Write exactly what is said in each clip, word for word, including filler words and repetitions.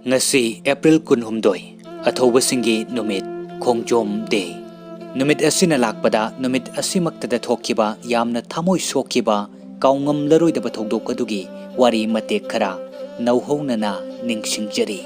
ꯉꯁꯤ April ꯀꯨꯟꯍꯨꯝꯗꯣꯏ, ꯑꯊꯧꯕꯁꯤꯡꯒꯤ ꯅꯨꯃꯤꯠ, ꯈꯣꯡꯖꯣꯝ Day꯫ ꯅꯨꯃꯤꯠ ꯑꯁꯤꯅ ꯂꯥꯛꯄꯗ ꯅꯨꯃꯤꯠ ꯑꯁꯤꯃꯛꯇꯗ ꯊꯣꯛꯈꯤꯕ ꯌꯥꯝꯅ ꯊꯃꯣꯏ ꯁꯣꯛꯈꯤꯕ, ꯀꯥꯎꯉꯝꯂꯔꯣꯏꯗꯕ ꯊꯧꯗꯣꯛ ꯑꯗꯨꯒꯤ ꯋꯥꯔꯤ ꯃꯇꯦꯛ ꯈꯔ ꯅꯧꯍꯧꯅꯅ ꯅꯤꯡꯁꯤꯡꯖꯔꯤ꯫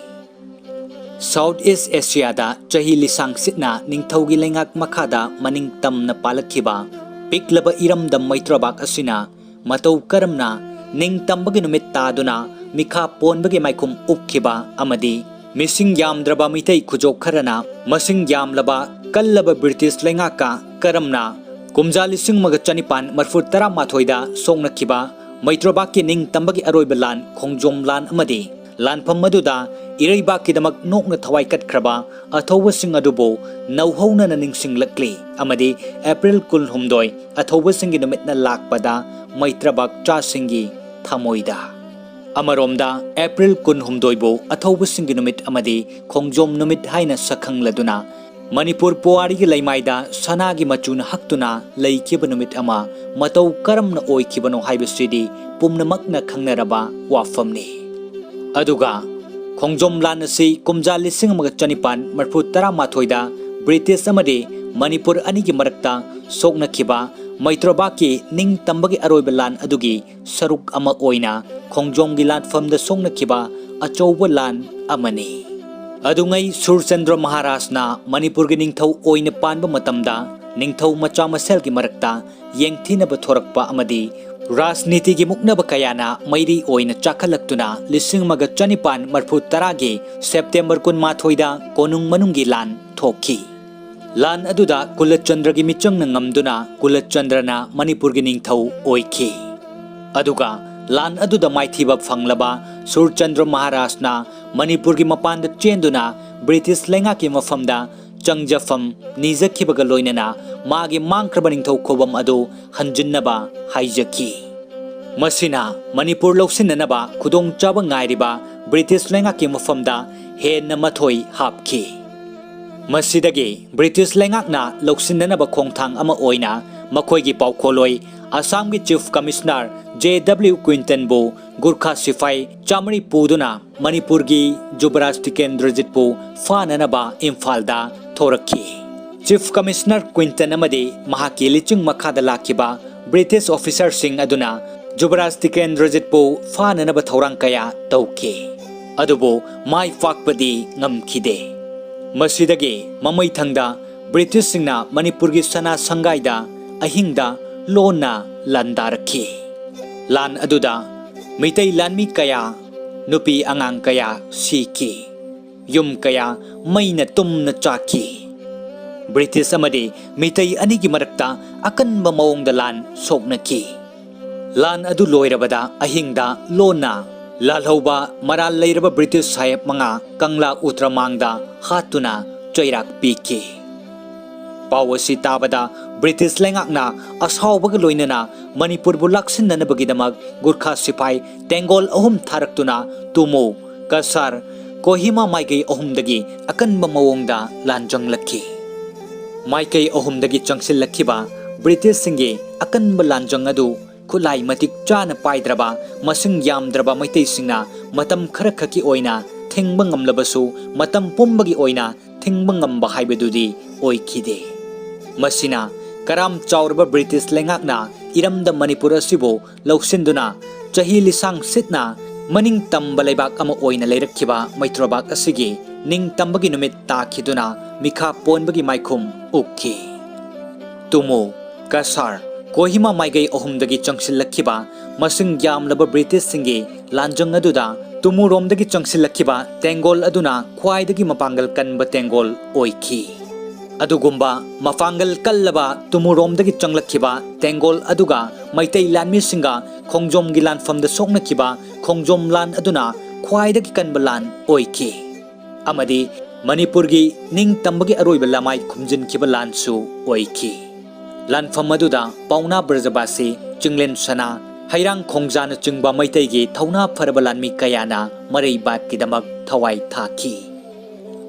South East Asiaꯗ ꯆꯍꯤ ꯂꯤꯁꯥꯡ ꯁꯤꯠꯅ ꯅꯤꯡꯊꯧꯒꯤ ꯂꯩꯉꯥꯛ ꯃꯈꯥꯗ ꯃꯅꯤꯡ ꯇꯝꯅ ꯄꯥꯜꯂꯛꯈꯤꯕ ꯄꯤꯛꯂꯕ ꯏꯔꯝꯗꯝ ꯃꯩꯇ꯭ꯔꯕꯥꯛ ꯑꯁꯤꯅ ꯃꯇꯧ ꯀꯔꯝꯅ ꯅꯤꯡꯇꯝꯕꯒꯤ ꯅꯨꯃꯤꯠ ꯇꯥꯗꯨꯅ ꯃꯤꯈꯥ ꯄꯣꯟꯕꯒꯤ ꯃꯥꯏꯈꯨꯝ ꯎꯞꯈꯤꯕ ꯑꯃꯗꯤ ꯃꯤꯁꯤꯡ ꯌꯥꯝꯗ꯭ꯔꯕ ꯃꯤꯇꯩ ꯈꯨꯖꯣꯞ ꯈꯔꯅ ꯃꯁꯤꯡ ꯌꯥꯝꯂꯕ ꯀꯜꯂꯕ ꯕ꯭ꯔꯤꯇꯤꯁ ꯂꯩꯉꯥꯛꯀ ꯀꯔꯝꯅ ꯀꯨꯝꯖꯥ ꯂꯤꯁꯤꯡ ꯑꯃꯒ ꯆꯅꯤꯄꯥꯟ ꯃꯔꯤꯐꯨ ꯇꯔꯥꯃꯥꯊꯣꯏꯗ ꯁꯣꯛꯅꯈꯤꯕ ꯃꯩꯇ꯭ꯔꯕꯥꯛꯀꯤ ꯅꯤꯡꯇꯝꯕꯒꯤ ꯑꯔꯣꯏꯕ ꯂꯥꯟ ꯈꯣꯡꯖꯣꯝ ꯂꯥꯟ ꯑꯃꯗꯤ ꯂꯥꯟꯐꯝ ꯑꯗꯨꯗ ꯏꯔꯩꯕꯥꯛꯀꯤꯗꯃꯛ ꯅꯣꯛꯅ ꯊꯋꯥꯏ ꯀꯠꯈ꯭ꯔꯕ ꯑꯊꯧꯕꯁꯤꯡ ꯑꯗꯨꯕꯨ ꯅꯧꯍꯧꯅꯅ ꯅꯤꯡꯁꯤꯡꯂꯛꯂꯤ ꯑꯃꯗꯤ April ꯀꯨꯟꯍꯨꯝꯗꯣꯏ ꯑꯊꯧꯕꯁꯤꯡꯒꯤ ꯅꯨꯃꯤꯠꯅ ꯂꯥꯛꯄꯗ ꯃꯩꯇ꯭ꯔꯕꯥꯛ ꯆꯥꯁꯤꯡꯒꯤ ꯊꯃꯣꯏꯗ꯫ ꯑꯃꯔꯣꯝꯗ, April ꯀꯨꯟꯍꯨꯝꯗꯣꯏꯕꯨ ꯑꯊꯧꯕꯁꯤꯡꯒꯤ ꯅꯨꯃꯤꯠ ꯑꯃꯗꯤ ꯈꯣꯡꯖꯣꯝ ꯅꯨꯃꯤꯠ ꯍꯥꯏꯅ ꯁꯛꯈꯪꯂꯗꯨꯅ, ꯃꯅꯤꯄꯨꯔ ꯄꯨꯋꯥꯔꯤꯒꯤ ꯂꯩꯃꯥꯏꯗ ꯁꯅꯥꯒꯤ ꯃꯆꯨꯅ ꯍꯛꯇꯨꯅ ꯂꯩꯈꯤꯕ ꯅꯨꯃꯤꯠ ꯑꯃ ꯃꯇꯧ ꯀꯔꯝꯅ ꯑꯣꯏꯈꯤꯕꯅꯣ ꯍꯥꯏꯕꯁꯤꯗꯤ ꯄꯨꯝꯅꯃꯛꯅ ꯈꯪꯅꯔꯕ ꯋꯥꯐꯝꯅꯤ꯫ ꯑꯗꯨꯒ ꯈꯣꯡꯖꯣꯝ ꯂꯥꯟ ꯑꯁꯤ ꯀꯨꯝꯖꯥ ꯂꯤꯁꯤꯡ ꯑꯃꯒ ꯆꯅꯤꯄꯥꯟ ꯃꯔꯤꯐꯨ ꯇꯔꯥꯃꯥꯊꯣꯏꯗ ꯕ꯭ꯔꯤꯇꯤꯁ ꯑꯃꯗꯤ ꯃꯅꯤꯄꯨꯔ ꯑꯅꯤꯒꯤ ꯃꯔꯛꯇ ꯁꯣꯛꯅꯈꯤꯕ ꯃꯩꯇ꯭ꯔꯕꯥꯛꯀꯤ ꯅꯤꯡꯇꯝꯕꯒꯤ ꯑꯔꯣꯏꯕ ꯂꯥꯟ ꯑꯗꯨꯒꯤ ꯁꯔꯨꯛ ꯑꯃ ꯑꯣꯏꯅ ꯈꯣꯡꯖꯣꯝꯒꯤ ꯂꯥꯟꯐꯝꯗ ꯁꯣꯛꯅꯈꯤꯕ ꯑꯆꯧꯕ ꯂꯥꯟ ꯑꯃꯅꯤ꯫ ꯑꯗꯨꯉꯩ ꯁꯨꯔꯆꯟꯗ꯭ꯔ ꯃꯍꯥꯔꯥꯖꯅ ꯃꯅꯤꯄꯨꯔꯒꯤ ꯅꯤꯡꯊꯧ ꯑꯣꯏꯅ ꯄꯥꯟꯕ ꯃꯇꯝꯗ ꯅꯤꯡꯊꯧ ꯃꯆꯥ ꯃꯁꯦꯜꯒꯤ ꯃꯔꯛꯇ ꯌꯦꯡꯊꯤꯅꯕ ꯊꯣꯔꯛꯄ ꯑꯃꯗꯤ ꯔꯥꯖꯅꯤꯇꯤꯒꯤ ꯃꯨꯛꯅꯕ ꯀꯌꯥꯅ ꯃꯩꯔꯤ ꯑꯣꯏꯅ ꯆꯥꯛꯈꯠꯂꯛꯇꯨꯅ ꯂꯤꯁꯤꯡ ꯑꯃꯒ ꯆꯅꯤꯄꯥꯟ ꯃꯔꯤꯐꯨ ꯇꯔꯥꯒꯤ September ꯀꯨꯟꯃꯥꯊꯣꯏꯗ ꯀꯣꯅꯨꯡ ꯃꯅꯨꯡꯒꯤ ꯂꯥꯟ ꯊꯣꯛꯈꯤ꯫ ꯂꯥꯟ ꯑꯗꯨꯗ ꯀꯨꯂꯆꯟꯗ꯭ꯔꯒꯤ ꯃꯤꯆꯪꯅ ꯉꯝꯗꯨꯅ ꯀꯨꯂꯆꯟꯗ꯭ꯔꯅ ꯃꯅꯤꯄꯨꯔꯒꯤ ꯅꯤꯡꯊꯧ ꯑꯣꯏꯈꯤ꯫ ꯑꯗꯨꯒ ꯂꯥꯟ ꯑꯗꯨꯗ ꯃꯥꯏꯊꯤꯕ ꯐꯪꯂꯕ ꯁꯨꯔꯆꯟꯗ꯭ꯔ ꯃꯍꯥꯔꯥꯖꯅ ꯃꯅꯤꯄꯨꯔꯒꯤ ꯃꯄꯥꯟꯗ ꯆꯦꯟꯗꯨꯅ ꯕ꯭ꯔꯤꯇꯤꯁ ꯂꯩꯉꯥꯛꯀꯤ ꯃꯐꯝꯗ ꯆꯪꯖꯐꯝ ꯅꯤꯖꯈꯤꯕꯒ ꯂꯣꯏꯅꯅ ꯃꯥꯒꯤ ꯃꯥꯡꯈ꯭ꯔꯕ ꯅꯤꯡꯊꯧ ꯈꯨꯕꯝ ꯑꯗꯨ ꯍꯟꯖꯤꯟꯅꯕ ꯍꯥꯏꯖꯈꯤ꯫ ꯃꯁꯤꯅ ꯃꯅꯤꯄꯨꯔ ꯂꯧꯁꯤꯟꯅꯅꯕ ꯈꯨꯗꯣꯡꯆꯥꯕ ꯉꯥꯏꯔꯤꯕ ꯕ꯭ꯔꯤꯇꯤꯁ ꯂꯩꯉꯥꯛꯀꯤ ꯃꯐꯝꯗ ꯍꯦꯟꯅ ꯃꯊꯣꯏ ꯍꯥꯞꯈꯤ꯫ ꯃꯁꯤꯗꯒꯤ ꯕ꯭ꯔꯤꯇꯤꯁ ꯂꯩꯉꯥꯛꯅ ꯂꯧꯁꯤꯟꯅꯅꯕ ꯈꯣꯡꯊꯥꯡ ꯑꯃ ꯑꯣꯏꯅ ꯃꯈꯣꯏꯒꯤ ꯄꯥꯎꯈꯣꯜꯂꯣꯏ ꯑꯁꯥꯝꯒꯤ Chief Commissioner J W Quintonꯕꯨ ꯒꯨꯔꯈꯥ ꯁꯤꯐꯥꯏ ꯆꯥꯃꯔꯤ ꯄꯨꯗꯨꯅ ꯃꯅꯤꯄꯨꯔꯒꯤ ꯖꯨꯕꯔꯥꯖ ꯇꯤꯀꯦꯟꯗ꯭ꯔꯖꯤꯠꯄꯨ ꯐꯥꯅꯅꯕ ꯏꯝꯐꯥꯜꯗ ꯊꯧꯔꯛꯈꯤ꯫ Chief Commissioner Quinton ꯑꯃꯗꯤ ꯃꯍꯥꯛꯀꯤ ꯂꯤꯆꯤꯡ ꯃꯈꯥꯗ ꯂꯥꯛꯈꯤꯕ British officerꯁꯤꯡ ꯑꯗꯨꯅ ꯖꯨꯕꯔꯥꯖ ꯇꯤꯀꯦꯟꯗ꯭ꯔꯖꯤꯠꯄꯨ ꯐꯥꯅꯅꯕ ꯊꯧꯔꯥꯡ ꯀꯌꯥ ꯇꯧꯈꯤ꯫ ꯑꯗꯨꯕꯨ ꯃꯥꯏ ꯄꯥꯛꯄꯗꯤ ꯉꯝꯈꯤꯗꯦ꯫ ꯃꯁꯤꯗꯒꯤ ꯃꯃꯩꯊꯪꯗ Britishꯁꯤꯡꯅ ꯃꯅꯤꯄꯨꯔꯒꯤ ꯁꯅꯥ ꯁꯪꯒꯥꯏꯗ ꯑꯍꯤꯡꯗ ꯂꯣꯟꯅ ꯂꯥꯟꯗꯥꯔꯛꯈꯤ꯫ ꯂꯥꯟ ꯑꯗꯨꯗ ꯃꯤꯇꯩ ꯂꯥꯟꯃꯤ ꯀꯌꯥ, ꯅꯨꯄꯤ ꯑꯉꯥꯡ ꯀꯌꯥ ꯁꯤꯈꯤ꯫ ꯌꯨꯝ ꯀꯌꯥ ꯃꯩꯅ ꯇꯨꯝꯅ ꯆꯥꯛꯈꯤ꯫ British ꯑꯃꯗꯤ ꯃꯤꯇꯩ ꯑꯅꯤꯒꯤ ꯃꯔꯛꯇ ꯑꯀꯟꯕ ꯃꯑꯣꯡꯗ ꯂꯥꯟ ꯁꯣꯛꯅꯈꯤ꯫ ꯂꯥꯟ ꯑꯗꯨ ꯂꯣꯏꯔꯕꯗ ꯑꯍꯤꯡꯗ ꯂꯣꯟꯅ ꯂꯥꯜꯍꯧꯕ ꯃꯔꯥꯜ ꯂꯩꯔꯕ British ꯁꯥꯍꯦꯕ ꯃꯉꯥ ꯀꯪꯂꯥ ꯎꯇ꯭ꯔꯃꯥꯡꯗ ꯍꯥꯠꯇꯨꯅ ꯆꯩꯔꯥꯛ ꯄꯤꯈꯤ꯫ ꯄꯥꯎ ꯑꯁꯤ ꯇꯥꯕꯗ British ꯂꯩꯉꯥꯛꯅ ꯑꯁꯥꯎꯕꯒ ꯂꯣꯏꯅꯅ ꯃꯅꯤꯄꯨꯔꯕꯨ ꯂꯥꯛꯁꯤꯟꯅꯅꯕꯒꯤꯗꯃꯛ ꯒꯨꯔꯈꯥ ꯁꯤꯐꯥꯏ ꯇꯦꯡꯒꯣꯜ ꯑꯍꯨꯝ ꯊꯥꯔꯛꯇꯨꯅ ꯇꯨꯃꯨ, ꯀꯁꯥꯔ, ꯀꯣꯍꯤꯃꯥ ꯃꯥꯏꯀꯩ ꯑꯍꯨꯝꯗꯒꯤ ꯑꯀꯟꯕ ꯃꯑꯣꯡꯗ ꯂꯥꯟꯖꯪꯂꯛꯈꯤ꯫ ꯃꯥꯏꯀꯩ ꯑꯍꯨꯝꯗꯒꯤ ꯆꯪꯁꯤꯜꯂꯛꯈꯤꯕ Britishꯁꯤꯡꯒꯤ ꯑꯀꯟꯕ ꯂꯥꯟꯖꯪ ꯑꯗꯨ ꯈꯨꯠꯂꯥꯏ ꯃꯇꯤꯛ ꯆꯥꯅ ꯄꯥꯏꯗ꯭ꯔꯕ, ꯃꯁꯤꯡ ꯌꯥꯝꯗ꯭ꯔꯕ ꯃꯩꯇꯩꯁꯤꯡꯅ ꯃꯇꯝ ꯈꯔꯈꯛꯀꯤ ꯑꯣꯏꯅ ꯊꯤꯡꯕ ꯉꯝꯂꯕꯁꯨ, ꯃꯇꯝ ꯄꯨꯝꯕꯒꯤ ꯑꯣꯏꯅ ꯊꯤꯡꯕ ꯉꯝꯕ ꯍꯥꯏꯕꯗꯨꯗꯤ ꯑꯣꯏꯈꯤꯗꯦ꯫ ꯃꯁꯤꯅ ꯀꯔꯥꯝ ꯆꯥꯎꯔꯕ British ꯂꯩꯉꯥꯛꯅ ꯏꯔꯝꯗꯝ ꯃꯅꯤꯄꯨꯔ ꯑꯁꯤꯕꯨ ꯂꯧꯁꯤꯟꯗꯨꯅ ꯆꯍꯤ ꯂꯤꯁꯥꯡ ꯁꯤꯠꯅ ꯃꯅꯤꯡ ꯇꯝꯕ ꯂꯩꯕꯥꯛ ꯑꯃ ꯑꯣꯏꯅ ꯂꯩꯔꯛꯈꯤꯕ ꯃꯩꯇ꯭ꯔꯣꯕꯥꯛ ꯑꯁꯤꯒꯤ ꯅꯤꯡꯇꯝꯕꯒꯤ ꯅꯨꯃꯤꯠ ꯇꯥꯈꯤꯗꯨꯅ ꯃꯤꯈꯥ ꯄꯣꯟꯕꯒꯤ ꯃꯥꯏꯈꯨꯝ ꯎꯛꯈꯤ꯫ ꯇꯨꯃꯨ, ꯀꯁꯥꯔ, ꯀꯣꯍꯤꯃꯥ ꯃꯥꯏꯀꯩ ꯑꯍꯨꯝꯗꯒꯤ ꯆꯪꯁꯤꯜꯂꯛꯈꯤꯕ ꯃꯁꯤꯡ ꯌꯥꯝꯂꯕ Britishꯁꯤꯡꯒꯤ ꯂꯥꯟꯖꯪ ꯑꯗꯨꯗ ꯇꯨꯃꯨꯔꯣꯝꯗꯒꯤ ꯆꯪꯁꯤꯜꯂꯛꯈꯤꯕ ꯇꯦꯡꯒꯣꯜ ꯑꯗꯨꯅ ꯈ꯭ꯋꯥꯏꯗꯒꯤ ꯃꯄꯥꯡꯒꯜ ꯀꯟꯕ ꯇꯦꯡꯒꯣꯜ ꯑꯣꯏꯈꯤ꯫ ꯑꯗꯨꯒꯨꯝꯕ ꯃꯄꯥꯡꯒꯜ ꯀꯜꯂꯕ ꯇꯨꯃꯨꯔꯣꯝꯗꯒꯤ ꯆꯪꯂꯛꯈꯤꯕ ꯇꯦꯡꯒꯣꯜ ꯑꯗꯨꯒ ꯃꯩꯇꯩ ꯂꯥꯟꯃꯤꯁꯤꯡꯒ ꯈꯣꯡꯖꯣꯝꯒꯤ ꯂꯥꯟꯐꯝꯗ ꯁꯣꯛꯅꯈꯤꯕ ꯈꯣꯡꯖꯣꯝ ꯂꯥꯟ ꯑꯗꯨꯅ ꯈ꯭ꯋꯥꯏꯗꯒꯤ ꯀꯟꯕ ꯂꯥꯟ ꯑꯣꯏꯈꯤ꯫ ꯑꯃꯗꯤ ꯃꯅꯤꯄꯨꯔꯒꯤ ꯅꯤꯡꯇꯝꯕꯒꯤ ꯑꯔꯣꯏꯕ ꯂꯃꯥꯏ ꯈꯨꯝꯖꯤꯟꯈꯤꯕ ꯂꯥꯟꯁꯨ ꯑꯣꯏꯈꯤ꯫ ꯂꯥꯟꯐꯝ ꯑꯗꯨꯗ ꯄꯥꯎꯅꯥ ꯕ꯭ꯔꯖꯕꯥꯁꯤ, ꯆꯤꯡꯂꯦꯟ ꯁꯅꯥ, ꯍꯩꯔꯥꯡ ꯈꯣꯡꯖꯥꯅꯆꯤꯡꯕ ꯃꯩꯇꯩꯒꯤ ꯊꯧꯅꯥ ꯐꯔꯕ ꯂꯥꯟꯃꯤ ꯀꯌꯥꯅ ꯃꯔꯩꯕꯥꯛꯀꯤꯗꯃꯛ ꯊꯋꯥꯏ ꯊꯥꯈꯤ꯫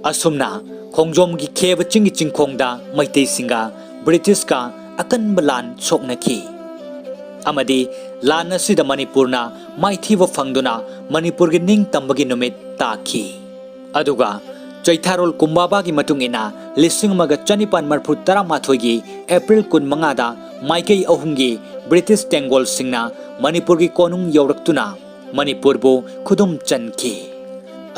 ꯑꯁꯨꯝꯅ ꯈꯣꯡꯖꯣꯝꯒꯤ ꯈꯦꯕ ꯆꯤꯡꯒꯤ ꯆꯤꯡꯈꯣꯡꯗ ꯃꯩꯇꯩꯁꯤꯡꯒ Britishꯀ ꯑꯀꯟꯕ ꯂꯥꯟ ꯁꯣꯛꯅꯈꯤ꯫ ꯑꯃꯗꯤ ꯂꯥꯟ ꯑꯁꯤꯗ ꯃꯅꯤꯄꯨꯔꯅ ꯃꯥꯏꯊꯤꯕ ꯐꯪꯗꯨꯅ ꯃꯅꯤꯄꯨꯔꯒꯤ ꯅꯤꯡꯇꯝꯕꯒꯤ ꯅꯨꯃꯤꯠ ꯇꯥꯈꯤ꯫ ꯑꯗꯨꯒ ꯆꯩꯊꯥꯔꯣꯜ ꯀꯨꯝꯕꯥꯕꯥꯒꯤ ꯃꯇꯨꯡ ꯏꯟꯅ ꯂꯤꯁꯤꯡ ꯑꯃꯒ ꯆꯅꯤꯄꯥꯟ ꯃꯔꯤꯐꯨ ꯇꯔꯥꯃꯥꯊꯣꯏꯒꯤ ꯑꯦꯄ꯭ꯔꯤꯜ ꯀꯨꯟꯃꯉꯥꯗ ꯃꯥꯏꯀꯩ ꯑꯍꯨꯝꯒꯤ ꯕ꯭ꯔꯤꯇꯤꯁ ꯇꯦꯡꯒꯣꯜꯁꯤꯡꯅ ꯃꯅꯤꯄꯨꯔꯒꯤ ꯀꯣꯅꯨꯡ ꯌꯧꯔꯛꯇꯨꯅ ꯃꯅꯤꯄꯨꯔꯕꯨ ꯈꯨꯗꯨꯝ ꯆꯟꯈꯤ꯫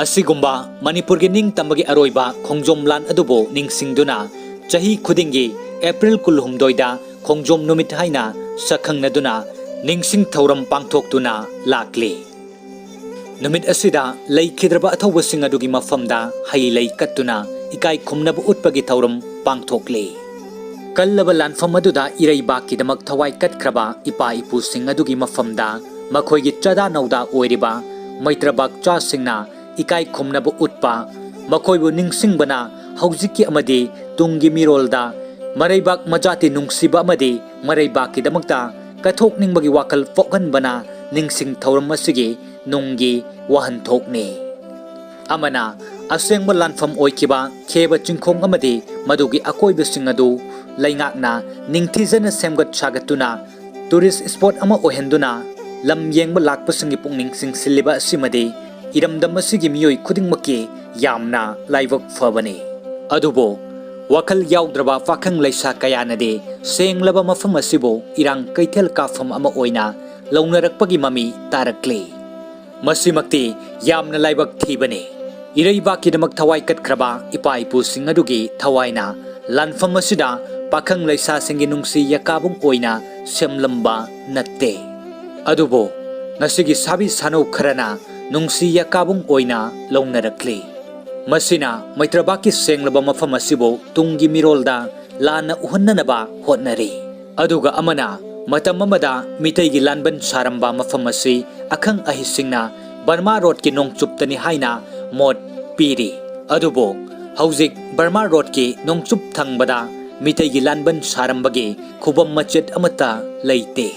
ꯑꯁꯤꯒꯨꯝꯕ ꯃꯅꯤꯄꯨꯔꯒꯤ ꯅꯤꯡꯇꯝꯕꯒꯤ ꯑꯔꯣꯏꯕ ꯈꯣꯡꯖꯣꯝ ꯂꯥꯟ ꯑꯗꯨꯕꯨ ꯅꯤꯡꯁꯤꯡꯗꯨꯅ ꯆꯍꯤ ꯈꯨꯗꯤꯡꯒꯤ ꯑꯦꯄ꯭ꯔꯤꯜ ꯀꯨꯟꯍꯨꯝꯗꯣꯏꯗ ꯈꯣꯡꯖꯣꯝ ꯅꯨꯃꯤꯠ ꯍꯥꯏꯅ ꯁꯛꯈꯪꯅꯗꯨꯅ ꯅꯤꯡꯁꯤꯡ ꯊꯧꯔꯝ ꯄꯥꯡꯊꯣꯛꯇꯨꯅ ꯂꯥꯛꯂꯤ꯫ ꯅꯨꯃꯤꯠ ꯑꯁꯤꯗ ꯂꯩꯈꯤꯗ꯭ꯔꯕ ꯑꯊꯧꯕꯁꯤꯡ ꯑꯗꯨꯒꯤ ꯃꯐꯝꯗ ꯍꯩ ꯂꯩ ꯀꯠꯇꯨꯅ ꯏꯀꯥꯏ ꯈꯨꯝꯅꯕ ꯎꯠꯄꯒꯤ ꯊꯧꯔꯝ ꯄꯥꯡꯊꯣꯛꯂꯤ꯫ ꯀꯜꯂꯕ ꯂꯥꯟꯐꯝ ꯑꯗꯨꯗ ꯏꯔꯩꯕꯥꯛꯀꯤꯗꯃꯛ ꯊꯋꯥꯏ ꯀꯠꯈ꯭ꯔꯕ ꯏꯄꯥ ꯏꯄꯨꯁꯤꯡ ꯑꯗꯨꯒꯤ ꯃꯐꯝꯗ ꯃꯈꯣꯏꯒꯤ ꯆꯥꯗꯥ ꯅꯧꯗꯥ ꯑꯣꯏꯔꯤꯕ ꯃꯩꯇ꯭ꯔꯕꯥꯛꯆꯥꯁꯤꯡꯅ ꯏꯀꯥꯏ ꯈꯨꯝꯅꯕ ꯎꯠꯄ, ꯃꯈꯣꯏꯕꯨ ꯅꯤꯡꯁꯤꯡꯕꯅ ꯍꯧꯖꯤꯛꯀꯤ ꯑꯃꯗꯤ ꯇꯨꯡꯒꯤ ꯃꯤꯔꯣꯜꯗ ꯃꯔꯩꯕꯥꯛ ꯃꯖꯥꯇꯤ ꯅꯨꯡꯁꯤꯕ ꯑꯃꯗꯤ ꯃꯔꯩꯕꯥꯛꯀꯤꯗꯃꯛꯇ ꯀꯠꯊꯣꯛꯅꯤꯡꯕꯒꯤ ꯋꯥꯈꯜ ꯄꯣꯛꯍꯟꯕꯅ ꯅꯤꯡꯁꯤꯡ ꯊꯧꯔꯝ ꯑꯁꯤꯒꯤ ꯅꯨꯡꯒꯤ ꯋꯥꯍꯟꯊꯣꯛꯅꯤ꯫ ꯑꯃꯅ ꯑꯁꯦꯡꯕ ꯂꯥꯟꯐꯝ ꯑꯣꯏꯈꯤꯕ ꯈꯦꯕ ꯆꯤꯡꯈꯣꯡ ꯑꯃꯗꯤ ꯃꯗꯨꯒꯤ ꯑꯀꯣꯏꯕꯁꯤꯡ ꯑꯗꯨ ꯂꯩꯉꯥꯛꯅ ꯅꯤꯡꯊꯤꯖꯅ ꯁꯦꯝꯒꯠ ꯁꯥꯒꯠꯇꯨꯅ ꯇꯨꯔꯤꯁ ꯁ꯭ꯄꯣꯠ ꯑꯃ ꯑꯣꯏꯍꯟꯗꯨꯅ ꯂꯝ ꯌꯦꯡꯕ ꯂꯥꯛꯄꯁꯤꯡꯒꯤ ꯄꯨꯛꯅꯤꯡ ꯆꯤꯡꯁꯤꯜꯂꯤꯕ ꯑꯁꯤꯃꯗꯤ ꯏꯔꯝꯗꯝ ꯑꯁꯤꯒꯤ ꯃꯤꯑꯣꯏ ꯈꯨꯗꯤꯡꯃꯛꯀꯤ ꯌꯥꯝꯅ ꯂꯥꯏꯕꯛ ꯐꯕꯅꯤ꯫ ꯑꯗꯨꯕꯨ ꯋꯥꯈꯜ ꯌꯥꯎꯗ꯭ꯔꯕ ꯄꯥꯈꯪ ꯂꯩꯁꯥ ꯀꯌꯥꯅꯗꯤ ꯁꯦꯡꯂꯕ ꯃꯐꯝ ꯑꯁꯤꯕꯨ ꯏꯔꯥꯡ ꯀꯩꯊꯦꯜ ꯀꯥꯐꯝ ꯑꯃ ꯑꯣꯏꯅ ꯂꯧꯅꯔꯛꯄꯒꯤ ꯃꯃꯤ ꯇꯥꯔꯛꯂꯤ꯫ ꯃꯁꯤꯃꯛꯇꯤ ꯌꯥꯝꯅ ꯂꯥꯏꯕꯛ ꯊꯤꯕꯅꯤ꯫ ꯏꯔꯩꯕꯥꯛꯀꯤꯗꯃꯛ ꯊꯋꯥꯏ ꯀꯠꯈ꯭ꯔꯕ ꯏꯄꯥ ꯏꯄꯨꯁꯤꯡ ꯑꯗꯨꯒꯤ ꯊꯋꯥꯏꯅ ꯂꯥꯟꯐꯝ ꯑꯁꯤꯗ ꯄꯥꯈꯪ ꯂꯩꯁꯥꯁꯤꯡꯒꯤ ꯅꯨꯡꯁꯤ ꯌꯥꯀꯥꯕꯨꯡ ꯑꯣꯏꯅ ꯁꯦꯝꯂꯝꯕ ꯅꯠꯇꯦ꯫ ꯑꯗꯨꯕꯨ ꯉꯁꯤꯒꯤ ꯁꯥꯕꯤ ꯁꯥꯅꯧ ꯈꯔꯅ ꯅꯨꯡꯁꯤ ꯌꯥꯀꯥꯕꯨꯡ ꯑꯣꯏꯅ ꯂꯧꯅꯔꯛꯂꯤ꯫ ꯃꯁꯤꯅ ꯃꯩꯇ꯭ꯔꯕꯥꯛꯀꯤ ꯁꯦꯡꯂꯕ ꯃꯐꯝ ꯑꯁꯤꯕꯨ ꯇꯨꯡꯒꯤ ꯃꯤꯔꯣꯜꯗ ꯂꯥꯟꯅ ꯎꯍꯟꯅꯅꯕ ꯍꯣꯠꯅꯔꯤ꯫ ꯑꯗꯨꯒ ꯑꯃꯅ ꯃꯇꯝ ꯑꯃꯗ ꯃꯤꯇꯩꯒꯤ ꯂꯥꯟꯕꯟ ꯁꯥꯔꯝꯕ ꯃꯐꯝ ꯑꯁꯤ ꯑꯈꯪ ꯑꯍꯩꯁꯤꯡꯅ ꯕꯔꯃꯥ ꯔꯣꯗꯀꯤ ꯅꯣꯡꯆꯨꯞꯇꯅꯤ ꯍꯥꯏꯅ ꯃꯣꯠ ꯄꯤꯔꯤ꯫ ꯑꯗꯨꯕꯨ ꯍꯧꯖꯤꯛ ꯕꯔꯃꯥ ꯔꯣꯗꯀꯤ ꯅꯣꯡꯆꯨꯞ ꯊꯪꯕꯗ ꯃꯤꯇꯩꯒꯤ ꯂꯥꯟꯕꯟ ꯁꯥꯔꯝꯕꯒꯤ ꯈꯨꯕꯝ ꯃꯆꯦꯠ ꯑꯃꯠꯇ ꯂꯩꯇꯦ꯫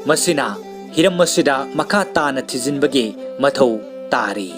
ꯃꯁꯤꯅ ꯍꯤꯔꯝ ꯑꯁꯤꯗ ꯃꯈꯥ ꯇꯥꯅ ꯊꯤꯖꯤꯟꯕꯒꯤ ꯃꯊꯧ ꯇꯥꯔꯤ꯫